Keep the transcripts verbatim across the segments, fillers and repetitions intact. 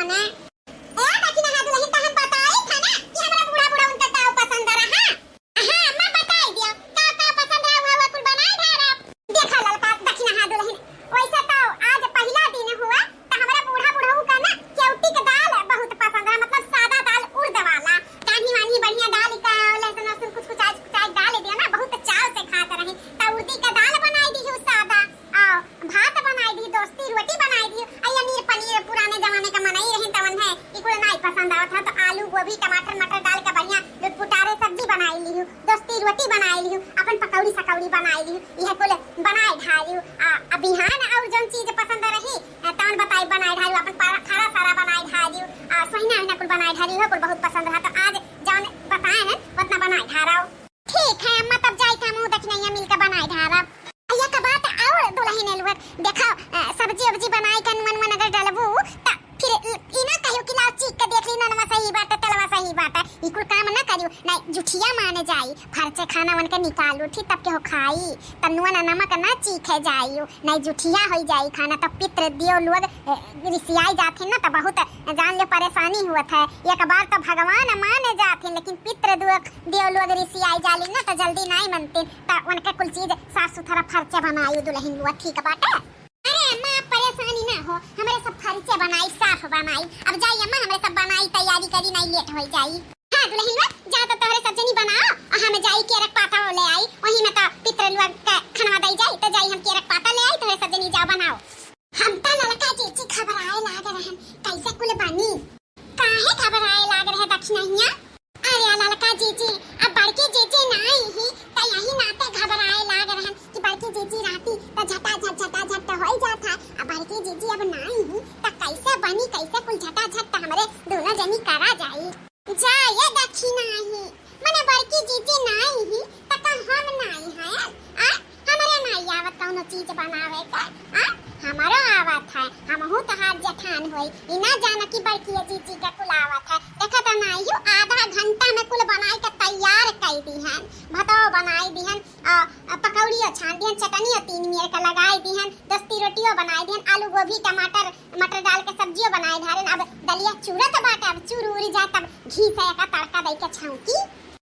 ना। ए, दखिनहा दुलहिन, त हम बताई था ना कि हमरा बूढ़ा बूढ़ा उनका का पसंद रहा। हाँ, अम्मा बताई दियो, का का पसंद रहा, उहे, उहे कुल बनाई धारब। देखा ललका दखिनहा दुलहिन, वैसे तो आज पहिला दिन हुआ, त हमरा बूढ़ा बुढ़ऊ का ना केवटी के दाल बहुत पसंद रहा, मतलब सादा दाल उड़द वाला, कान्ही वान्ही बढ़िया डाल का, लहसुन वहसुन कुछ कुचाई कुचाई डाल दिया ना, बहुत चाव से खात रही। त उड़दी का दाल बनाई दिहु सादा, आ भात बनाई दिहु, दोस्ती रोटी बनाई दिहु, आ ये नीर पनीर पुराने जमाने का मनई रही तवन है, ई कुल नाई पसंद आवत है, तो आलू गोभी टमाटर मटर डाल के बढ़िया लुटपुटारे सब्जी बनाई लिहु, दोस्ती रोटी बनाई लिहु, अपन पकौड़ी सकौड़ी बनाई लिहु, यह कुल बनाए ढारियु। आ, आ बिहान और जौन चीज पसंद रही, आ, तौन बताई बनाए ढारियु, अपन पारा-, खारा सारा बनाए ढारियु, आ, सोहिना ओहिना कुल बनाए ढारियु, इहो कुल बहुत पसंद रहा। तो आज जौन बताए हैं, उतना बनाए ढारौ। ठीक है अम्मा, तब जाई था मुँह दखिनहिया मिलके बनाए ढारब। आ, एक बात और दुलहिन एलुआ, देखो, आ, सब्जी उब्जी बनाए के नुन मन अगर डलबू, त फिर इ-, ई ना कहियो कि लाओ चीख के देख ली, ननवा सही बाटे, तेलवा सही बाटे। ई कुल काम ना करियो, नहीं जुठिया माने जाई। फरचे खाना उनके निकालू, ठीक तब के हो खाई, तब नुआ ना नमक ना चीखे जाई, नहीं जुठिया होई जाई खाना, तब पित्र दियो लोग, ए, रिसियाई जाथिन ना, तब बहुत जान ले परेशानी हुआ था। एक बार तो भगवान माने जाथिन, लेकिन पित्र दियो, दियो लोग रिसियाई जाली ना, तो जल्दी नहीं मनतिन, तो उनके कुल चीज साफ सुथरा फरचे बनाई दुलहिन बुआ, ठीक बाटे। अरे अम्मा, आप परेशानी ना हो, हमरे सब फरिचे बनाई, साफ बनाई। अब जाई अम्मा, हमरे सब बनाई, तैयारी करी, नहीं लेट होई जाई। हाँ दुलहिन लोग, जा तो तोहरे सब जनी बनाओ, और हम जाई केरक पाता ले आई, वही में तो पितर लोग के खनवा दई जाई, तो जाई हम केरक पाता ले आई, तोहरे सब जनी जाओ बनाओ। हम तो ललका जीजी घबराए लाग रहन, कैसे कुल बनी। काहे घबराए लाग रहे दखिनहिया? अरे ललका जीजी, अब बड़की जीजी नाई ही, त यही नाते घबराए लाग रहन कि बड़की जीजी रहती त झटाझट झटाझट त होई जात है। अब बड़की जीजी अब नाई ही, त कैसे बनी, कैसे कुल झटाझट त हमरे दोनों जनी करा जाई। जा ये दखिनही, मने बड़की जीजी नाई ही, त का हम नाई हैं? आ? हमरे नाई आवत कौनो चीज बनावे के, आ? हमरो आवत है, हमहू तहार जेठान होई। ई ना जाना कि बड़की जीजी के कुल आवत है। देखा त नाई हूँ, आधा घंटा में कुल बनाई के तैयार कई दिहन। भतवा बनाई दिहन, आ, आ, पकौड़ियो छान दिहन, चटनियो तीन मेर के लगाई दिहन, दोस्ती रोटियो बनाई दिहन, आलू गोभी टमाटर मटर डाल के सब्जियो बनाई धारन। अब दलिया चूरत बाटे, अब चूर उड़ जाए तब घी से एका तड़का दई के छौंकी।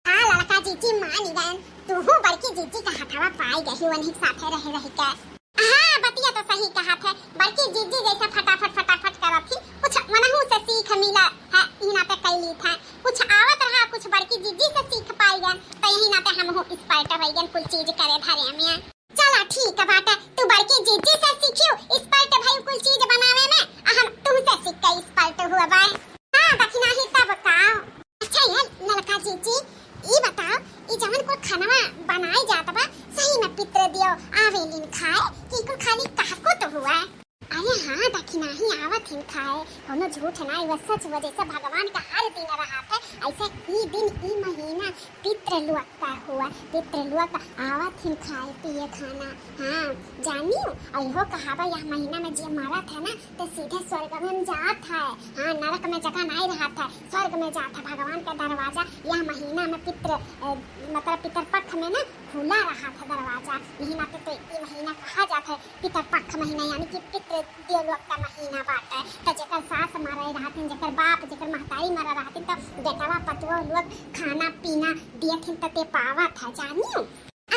हाँ, ललका जीजी मानी गयन, तूहू बड़की जीजी का हथवा पाई गही, वन्ही के साथे रह रह के। हाँ, बतिया तो सही कहत है, बड़की जीजी जैसे फटाफट फटाफट करत ही, कुछ मनहू से सीख मिला है, ई नाते कैली था। कुछ आवत रहा, कुछ बड़की जीजी से सीख पाई गयन, तो यही नाते हमहू expert होई गयन कुल चीज करे धरे में। चला ठीक बाटे, तू बड़की जीजी से सीखियो, expert भई कुल चीज बनावे में, आ हम तुहसे सीख के expert हुआ बाय। हाँ, दखिनही तब का। अच्छा ये ललका जीजी, ई बताओ, ई जवन कुल खनवा बनाए जात बा, सही में पितर दियो आवेलिन खाए कि कुल खाली कहको तो हुआ? अरे हाँ, दखिनही आवत हिन खाए, कोनो झूठ नाई, वह सच हुआ। जैसे भगवान का हर दिन रहत है, ऐसे ई दिन, ई महीना पितृलोक का हुआ, पितृलोक आवत हिन खाए पिए खाना। हाँ, जानियो, और इहो कहावा, यह महीना में जे मरत है ना, तो सीधे स्वर्ग में जात है। हाँ, नरक में जगह नाई रहत है, स्वर्ग में जात है। भगवान का दरवाजा यह महीना में पितृ, अ, मतलब पितरपक्ष में ना खुला रहत है दरवाजा। यही नाते तो ई महीना कहा जात है पितरपक्ष महीना, यानी कि पितृ देवलोक का महीना बाटे। त जेकर सास मरे रहतिन, जेकर बाप, जेकर महतारी मरे रहतिन, त बेटवा पतोह लोग खाना पीना दियथिन, त ते पावत है, जानियो।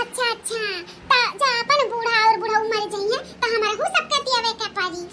अच्छा, अच्छा, त जा अपन बूढ़ा और बुढ़ऊ मर जइहें, त हमरहू सबके देवे के पड़ी।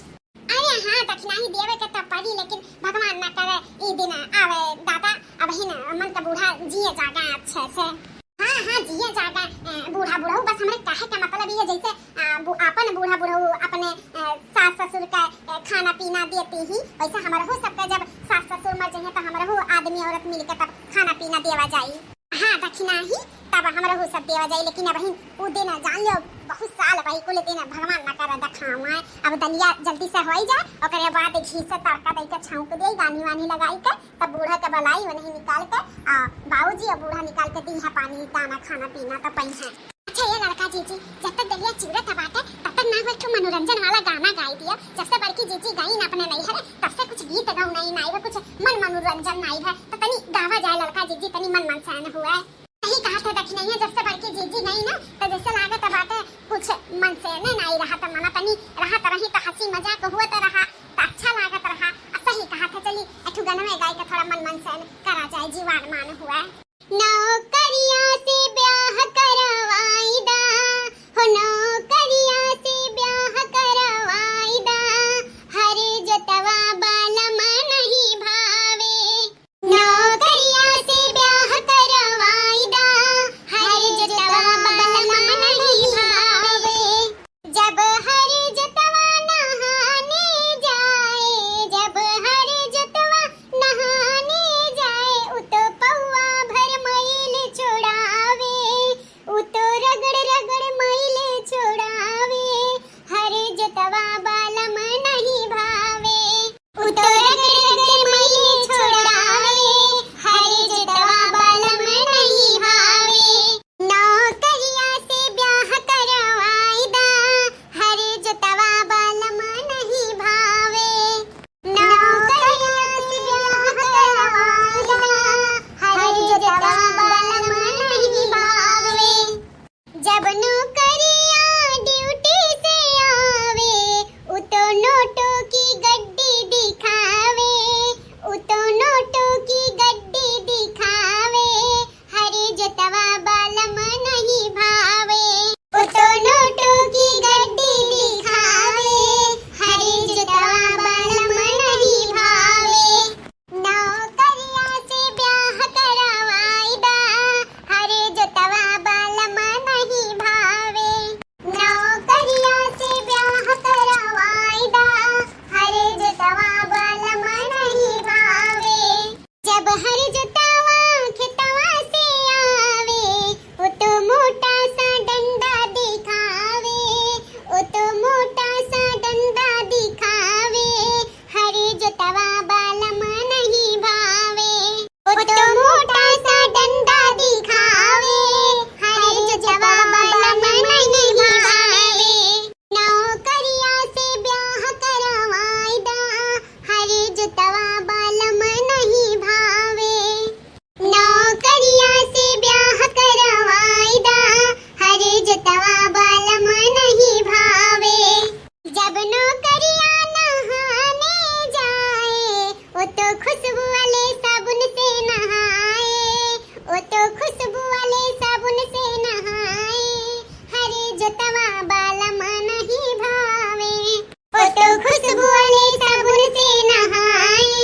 अरे हाँ, दखिनही देवे के त पड़ी, लेकिन भगवान ना करे ई दिन आवे दादा, अबहिन मन के बूढ़ा जिए जागा अच्छे से। हाँ, हाँ, जिए जागा, अ, बूढ़ा बुढ़ऊ, बस हमरे कहे के मतलब ये जैसे, अ, बु-, अपन बूढ़ा बुढ़ऊ अपने, अ, सास ससुर का, अ, खाना पीना देती ही, वैसे हमरहू सबके जब सास ससुर मर जइहें त हमरहू आदमी औरत मिलके तब खाना पीना देवा जाई। हाँ, दखिनही तब हमरहू सब देवा जाई, लेकिन अबहिन उ दिन जान लियो, बहुत साल भई कुल दिन भगवान ना करे देखावा। अब दलिया जल्दी से होई जाए, ओकरे बाद घी से तड़का दई के छौंक देई, गानी वानी लगाई के, तब बूढ़ा के बलाई, वनही निकाल के, आ, बाबूजी और बूढ़ा निकाल के दी है पानी, दाना, खाना पीना तो पई है। अच्छा ये ललका जीजी, जब तक दलिया चिउरत बाटे, तब तक ना एक ठो मनोरंजन वाला गाना गाई दिया। जब से बड़की जीजी गई ना अपने नैहर, तब से कुछ गीत गौनाई नाई है, कुछ मन मनोरंजन नाई है, तो तनी गावा जाए ललका जीजी, तनी मन मनसायन हुआ। सही कहा थे दखिनैया, जब से बड़की जीजी गई ना, तो जैसे लागत बाटे कुछ मनसायन नाई रहा, तो मना तनी रहत रही तो हंसी मजाक हुआ तो रहा, तो अच्छा लागत रहा। आ सही कहा थे। के थोड़ा मन मन से करा जाए, जीवान मान हुआ। नौकरिया से ब्याह करवाई दा, हो नौकरिया से ब्याह करवाई दा, हर जोतवा बालम नहीं भावे। नौकरिया से ब्याह करवाई दा, हर जोतवा बालम नहीं भावे। जब हर जोतवा नहाने जाए, जब हर जोतवा नहाने जाए, उ तो पौआ भर मैल छोड़ावे, उ तो रगड़ रगड़ मैल छोड़ावे, हर जोतवा बालम नहीं भावे। उ तो रगड़ रगड़ मैल छोड़ावे, हर जोतवा बालम नहीं भावे। नौकरिया से ब्याह करवाई दा, हर जोतवा बालम नहीं भावे। नौकरिया से ब्याह करवाई दा, हर जोतवा बालम नहीं भावे। जब नौकरिया ड्यूटी से आवे, उ तो नोटों की गड्डी दिखावे, उ तो नोटों की गड्डी दिखावे, हर जोतवा बालम नहीं भावे। उ तो नोटों की गड्डी दिखावे, हर जोतवा बालम नहीं भावे। नौकरिया से ब्याह करवाई दा, हर जोतवा बालम नहीं भावे। नौकरिया से ब्याह करवाई दा, हर जोतवा बालम नहीं भावे। जब हर जोतवा खेतवा से आवे, उ तो मोटा सा डंडा दिखावे, उ तो मोटा सा डंडा दिखावे, हर जोतवा बालम नहीं भावे। उ तो मोटा सा डंडा दिखावे, हर जोतवा बालम नहीं भावे। नौकरिया से ब्याह करवाई दा, हर जोतवा बालम नहीं भावे। नौकरिया से ब्याह करवाई दा, हर जोतवा बालम नहीं भावे। जब नौकरिया नहाने जाए, उ तो खुशबू वाले साबुन से नहाए, उ तो खुशबू वाले साबुन से नहाए, हर जोतवा बालम नहीं भावे। उ तो खुशबू वाले साबुन से नहाए,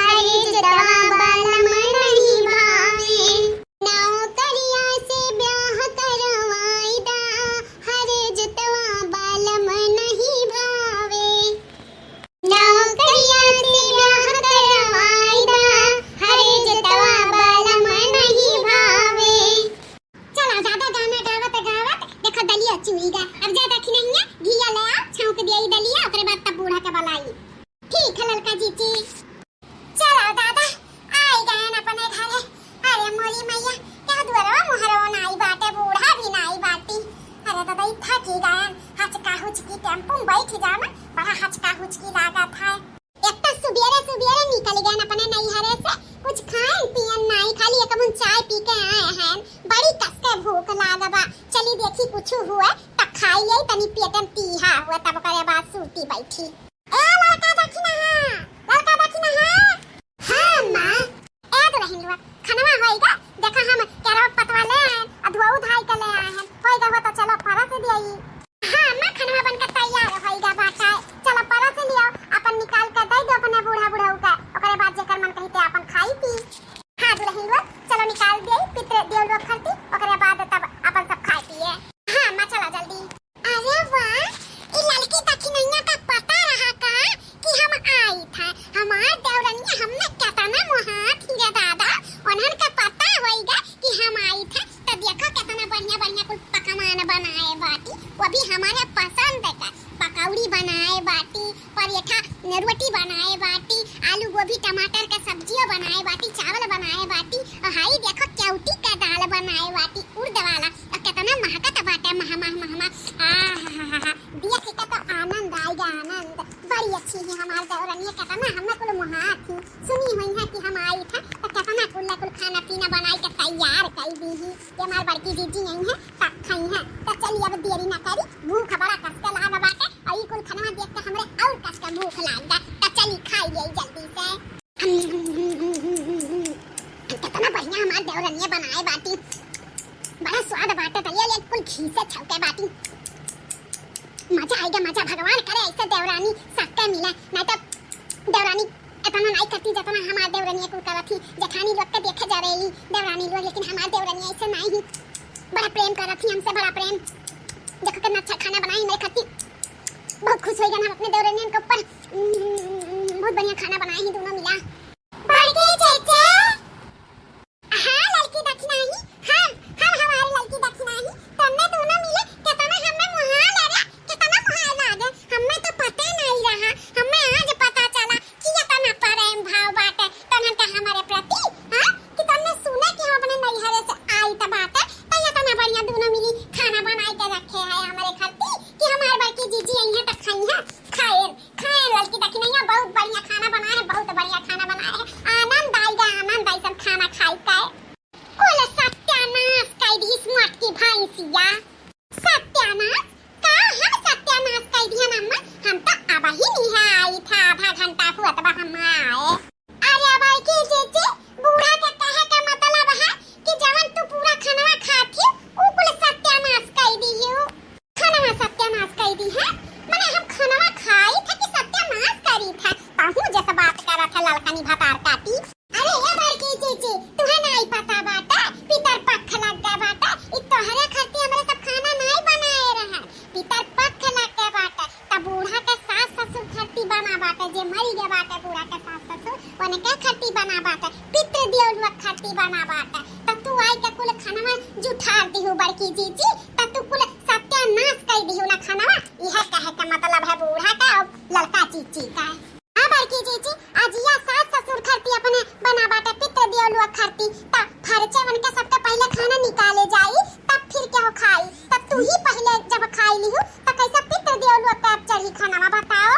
हर जोतवा बालम नहीं भावे। नौकरिया से ब्याह करवाई दा, हर जोतवा बालम नहीं भावे। नौकरिया से ब्याह करवाई दा, हर जोतवा बालम नहीं भावे। चला दादा, गाना गावत गावत देखो दलिया चुई गा। अब जा दखिनहिया घिया ले आ, छौंक दिया ई दलिया, ओकरे बाद तब बूढ़ा के बलाई। ठीक है ललका जीजी। चला दादा, आई गयन अपने घरे। अरे मोरी मैया, क्या दुअरवा मोहरवा नाई बाटे, बूढ़ा भी नाई बाटी। अरे दादा, ई थकी गयन, हचका हुचकी टेम्पू में बैठ जाना, बड़ा हचका हुचकी लागत है। एक तो सुबेरे सुबेरे निकल गयन अपने नैहरे से, कुछ खायन पियन नाई, खाली एक मुन चाय पी के आए हैं। बड़ी कस के भूख लागबा, चली देखी कुछ हुए त खाई ले, तनी पेट में तीहा हुए, तब ओकरे बाद सूती बैठी। ए ललका दखिनहा, ललका दखिनहा। हाँ माँ। ए दुलहिन लोग, खनवा होइगा, देखा हम केरवा पतवा ले आए, अधुआ उधाई के ले आए हैं, होइगा हो तो चलो परस दियाई। हाँ माँ, खनवा बन के तैयार होइगा बाटा, चलो परस लियो, अपन निकाल के दे दो अपने बूढ़ा बुढ़ऊ के, ओकरे बाद जेकर मन कही ते अपन खाई पी। हाँ दुलहिन लोग, चलो निकाल दियाई पितरे देव लोग खरती, ओकरे बाद तब अपन सब खाए पिए। हाँ माँ, चला जल्दी। अरे वाह, ई ललकी दखिनैया का पता रहा का कि हम आई था? हमार देवरनिया हमने केतना मोहात ही रे दादा, उन्हन का पता होइगा कि हम आई था, तो देखो केतना बढ़िया बढ़िया कुल पकवान बनाए बाटी, वो भी हमारे पसंद का। पकौड़ी बनाए बाटी, परेठा, रोटी बनाए बाटी, आलू गोभी टमाटर का सब्जियो बनाए बाटी, चावल बनाए बाटी, और हाई देखो केवटी का दाल बनाए बाटी, उड़द वाला। आ, केतना महकत बाटे, मह, मह, मह, मह। आ, हा, हा, हा, हा। देख के तो आनंद आइगा, आनंद। बड़ी अच्छी ही हमार देवरनिया, केतना हमें कुल मोहात ही। सुनी हुई है कि हम आई था, तो केतना कुल, कुल खाना पीना बनाई के तैयार कई दी ही। ये हमार बड़की जीजी आई है, तब खाई है। तो चली अब देरी ना करी, भूख बड़ा कस के लाग बाटे, और ई कुल खाना देख के हमरे और कस के भूख लाग गा। तो चली खाई ले जल्दी से। स्वाद बाटे त ये ले कुल घी से छौके बाटी। मजा आइगा मजा, भगवान करे ऐसे देवरानी सबके मिले, नाहीं तो देवरानी एतना नाहीं करती जतना हमार देवरानी कुल करत ही। जेठानी लोग के देखे जा रही देवरानी लोग, लेकिन हमार देवरानी ऐसे नाहीं ही। बड़ा प्रेम करत ही हमसे, बड़ा प्रेम। देखो कितना अच्छा खाना बनाई मेरे खातिर, बहुत खुश होइगा हम अपने देवरानियन के ऊपर। बहुत बढ़िया खाना बनाए ही दोनों मिला। बड़की चेचे। हाँ, ललकी दखिनाही, हम, हम हमारी ललकी दखिनाही, तन्ने दोनों मिले, केतना हमें मुहा लगे, केतना मुहा लागे, हमें तो पते नहीं रहा, हमें आज पता चला कि एतना प्रेम भाव बाटे, तन्हन के हमारे प्रति, हाँ, कि तन्ने सुने कि हम अपने नैहरे से आई त बाटे, त एतना बढ़िया दोनों मिली खाना बनाई के रखे है हमारे खातिर, कि हमारे बड़की जीजी आई हैं त खाई हैं, खाए। खाए ललकी दखिनैया, बहुत बढ़िया खाना बनाए है, बहुत बढ़िया खाना बनाए है। आनंद आइगा, आनंद ऐसन खाना खाई के। कुल सत्यानाश कई दिहिस मोटकी भैंसिया। सत्यानाश? का हम सत्यानाश कई दिहन अम्मा? हम तो अबही निहा आई था, आधा घंटा हुआ तब हम आए। अरे बड़की जीजी, बूढ़ा के कहे के मतलब है कि जवन तू पूरा खानवा खात ही, उ कुल सत्यानाश कई दिहू। खानवा सत्यानाश कई दी है, मने हम खानवा खाई था कि सत्यानाश करी था? कहूँ जैसे बात करत है ललकनी भतार काटी। अरे ये बड़की जीजी, तुहे नाई पता बाटे, पितर पक्ष लग गए बाटे, इ तोहरे खातिर हमरे सब खाना नाई बनाए रहे, पितर पक्ष लग गए बाटे, त बूढ़ा के सास ससुर खातिर बना बाटे, जे मरी गए बाटे बूढ़ा के सास ससुर, उनके खातिर बना बाटे, पितृ देव लोग खातिर बना बाटे, त तू आई के कुल खानवा जुठार दिहू बड़की जीजी, त तू कुल सत्यानाश कई दिहू ना खानवा, इहे कहे के मतलब है बूढ़ा का और ललका चीची का। हाँ बड़की जीजी, अजिया सास ससुर खरती अपने बना बाटे पितृ देव लोग खरती, त फरचे उनके सबके पहले खाना निकाले जाई, तब फिर केहू खाई, त तू ही पहले जब खाई लिहू, त कैसे पितृ देव लोग के अब चढ़ी खानवा बताओ?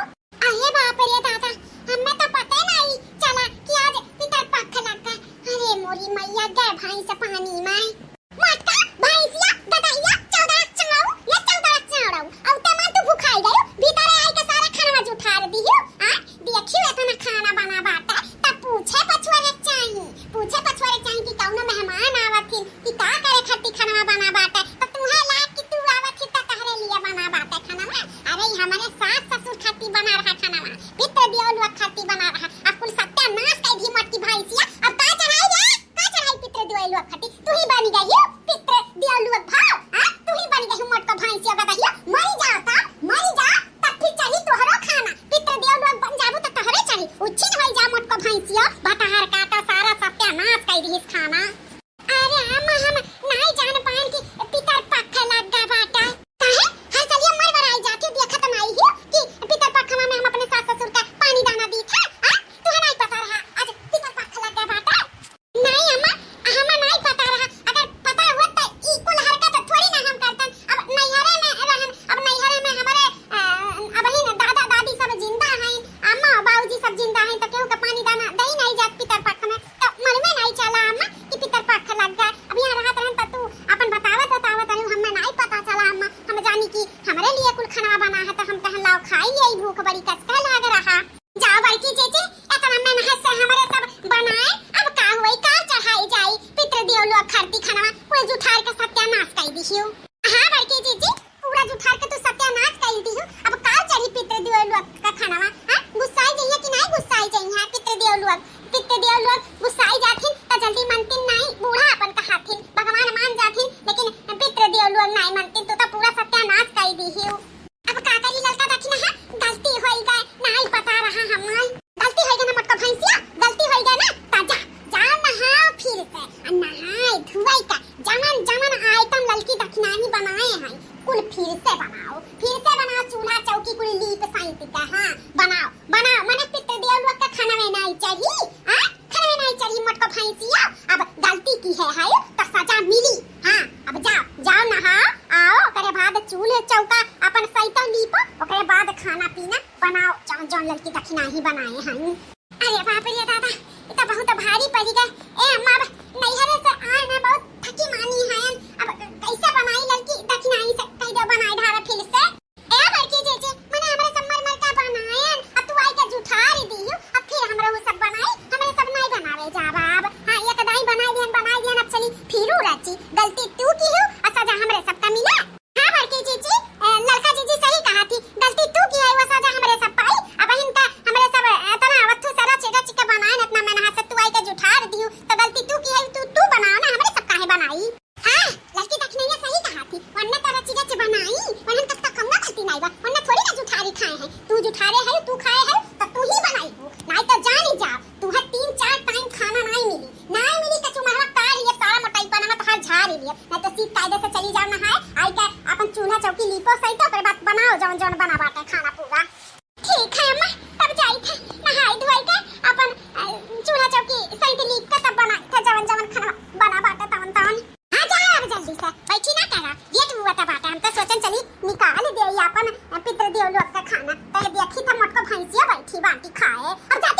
अरे बाप रे दादा, हमें तो पते नहीं चला कि आज पितर पक्ष लग गए। अरे मोरी मैया, गए भैंस पानी में। मोटका भैंसिया, गदहिया, चौदह चाऊ, ये चौदह चाऊ, अब ते मन तू भुखाई गयो, भीतर आई के सारा खाना जुठार दियो। आ, देखियो एतना खाना बना बाटे, तब पूछे पछुआरे चाही, पूछे पछुआरे चाही कि कौनो मेहमान आवत हिन, कि का करे खातिर खाना बना बाटे, त तुहे लाग कि तू आवत ही त तहरे लिए बना बाटे खाना। अरे, ई हमरे सास ससुर खातिर बना रहा खाना, पितृ देव लोग खातिर बना रहा, अब कुल सत्यानाश कई दी मोटकी भैंसिया। अब का चढ़ाई रे? का चढ़ाई पितृ देव लोग खातिर? तू ही बन गई हो पितृ देव लोग भाव, हाँ? तू ही बन गई हो मोटको भैंसिया, बताइयो, मरी जा त, मरी जा, तब फिर चढ़ी तोहरो खाना। पितृ देव लोग बन जाबू त तोहरे चढ़ी, उच्छिन होई जा मोटको भैंसिया, भतार काटा सारा सत्यानाश कई दिहिस खाना। अरे अम्मा, हम नाई जान पाएन कि पितर पक्ष लग गा बाटा। काहे? हर सलिया मर मराई जाके देखत नाई हो कि पितर पक्ष में हम अपने सास ससुर का पानी दाना दी था? आ? तुहे नाई पता रहा आज पितर पक्ष लग गा बाटा? नाई अम्मा, हमें नाई पता रहा। अगर पता होत त ई कुल हरकत थोड़ी ना हम करतन। अब नैहरे में रहन, अब नैहरे में हमरे, अ, अबहिन दादा दादी सब जिंदा हैं, अम्मा बाबूजी सब जिंदा हैं, त केहू का पानी दाना दई नाई जात पितर पक्ष में। त मालूमे नाई चला अम्मा कि पितर पक्ष लग गए। अब यहाँ रहत रहन त तू अपन बतावत बतावत रहू, हमें नाई पता चला अम्मा। हम जानी कि हमरे लिए कुल खाना बना है त हम कहन लाओ खाई ले, भूख बड़ी कसके लाग रहा। जाओ बड़की जीजी, एतना मेहनत से हमरे सब बनाए, अब का होई, का चढ़ाई जाई? पितृ देव लोग खरती खानवा कुल जुठार के सत्यानाश कई दिहियो। हाँ बड़की जीजी, पूरा जुठार के तू सत्यानाश कई दिहू। अब काल चढ़ी पितृ देव लोग का खानवा? हाँ, गुस्साई जइहे कि नाई गुस्साई जइहे पितृ देव लोग? पितृ देव लोग गुस्साई जाथिन त जल्दी मनतिन नाई, बूढ़ा अपन कहाथिन, भगवान मान जाथिन, लेकिन पितृ देव लोग नाई मनतिन। तू त पूरा सत्यानाश कई दिहू। अब का करी ललका दखिना, हाँ, गलती होई गए, नाई पता रहा हमार। गलती होई गए ना मोटको भैंसिया, गलती होई गए ना, त जा, जा नहाओ फिर से, आ नहाए धुआई का जवन जवन आइटम ललकी दखिनाही बनाए हैं, कुल फिर से बनाओ, फिर से बनाओ, चूल्हा चौकी कुल लीप साइत के, हाँ, बनाओ, बनाओ, मने पितृ देव लोग के खाना में नाई चढ़ी, हाँ, खाना में नाई चढ़ी मोटको भैंसिया, अब गलती की है, है, तो सजा मिली, हाँ, अब जाओ, जाओ नहाओ, आओ, ओकरे बाद चूल्हे चौका अपन सैतो लीपो, ओकरे बाद खाना पीना बनाओ, जौन जौन ललकी दखिनाही बनाए हैं। अरे बाप रे चौकी लीपो सही तो ओकरे बाद बनाओ जौन जौन बना बाटे खाना पूरा। ठीक है अम्मा, तब जाई थे नहाई धोई के अपन, अ, चूल्हा चौकी सही के लीप के तब बनाई थे जवन जवन खाना बना बाटे तवन तवन। हाँ जा अब जल्दी से बैठी ना करा, गेट हुआ था बाटे, हम तो सोचन चली निकाल दे अपन पितृ देव लोग का खाना, तले देखी था मोटको भैंसिया बैठी बाटी खाए। अब जा